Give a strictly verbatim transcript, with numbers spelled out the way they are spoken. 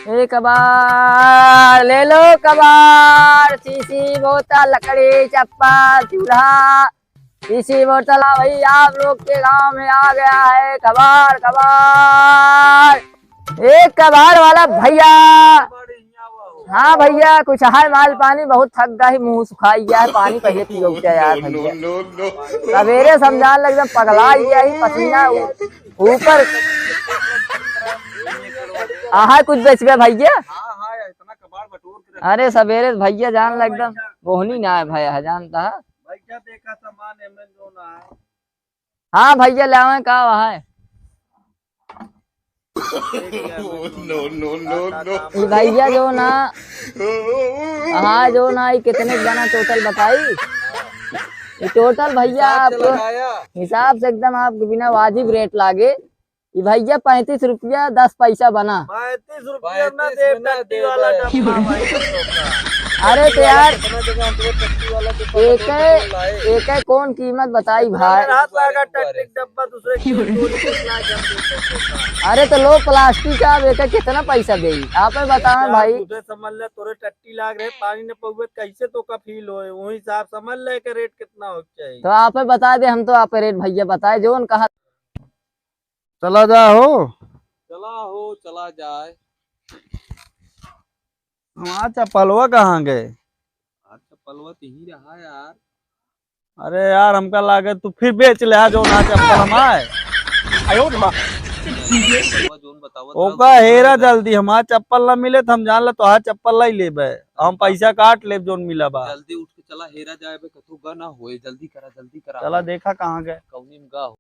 ए कबाड़, ले लो कबाड़, शीशी, बोतल, लकड़ी, चप्पल, चूल्हा, शीशी, बोतल। हाँ भाई, आप लोग के गांव में आ गया है कबाड़, कबाड़। ए कबाड़ वाला भैया, हाँ भैया, कुछ है माल पानी, बहुत थक गए, मुंह सुखाई गया है, पानी पहिले पियो क्या यार भैया। सवेरे समझान लग एकदम पगला गया ही, पसीना ऊ-, ऊपर। आहा, कुछ बेचबे भैया? हाँ, हाँ, इतना कबाड़ बटोर के रख अरे, सवेरे भैया जान लग एकदम बोहनी ना है भैया, जानता है। भैया, देखा सामान एमे जो ना है। हाँ भैया, ले आवे का वहाँ है? No, no, no, no। ई भैया जो ना, हाँ, जो ना, ई कितने के बना total बताई? ई total भैया हिसाब से आपको लगाया। हिसाब से एकदम आपको बिना वाजिब rate लागे। ई भैया पैंतीस रुपया दस पैसा बना। पैंतीस रुपया ना पैंतीस दे, में ना टट्टी दे वाला भाई। डब्बा भाई। अरे तो यार, इतना जगह हम तो टट्टी वाला डब्बा एक बटोर के लाए। एक कौन कीमत बताई भाई? अगर हाथ लगा टट्टी डब्बा दूसरे की चोरी के लाए, हम दे सकते हैं। अरे तो लो plastic का, अब एक कितना पैसा देई? आप ही बतावें यार, भाई। तुझे समझ ले, तोरे टट्टी लाग रहे, पानी न पउबे, कैसे तो का feel होए, वही हिसाब समझ ले कि rate कितना हो चाहिए। तो आप ही बता दे, हम तो आप rate भैया बताए, जोन कहा। चला जा हो। चला हो, चला जाए। हमार चप्पलवा कहाँ गए? यार, चप्पलवा तो यहीं रहा यार। अरे यार, हमका लागे तू फिर बेच ले, आ जो ना चप्पल हमार। आयो रे माँ। चप्पलवा जोन बतावत ओका रहा, हेरा जोन जल्दी, हमार चप्पल ना मिले तो हम जान ले तोहार चप्पल लाई लेबे। हम पैसा काट लेब जोन मिला बा। जल्दी उठ के चला, हेरा जाए बे, कतहु गा ना होए, जल्दी करा, जल्दी करा। चला देखा कहाँ गए। कौनी में गा हो।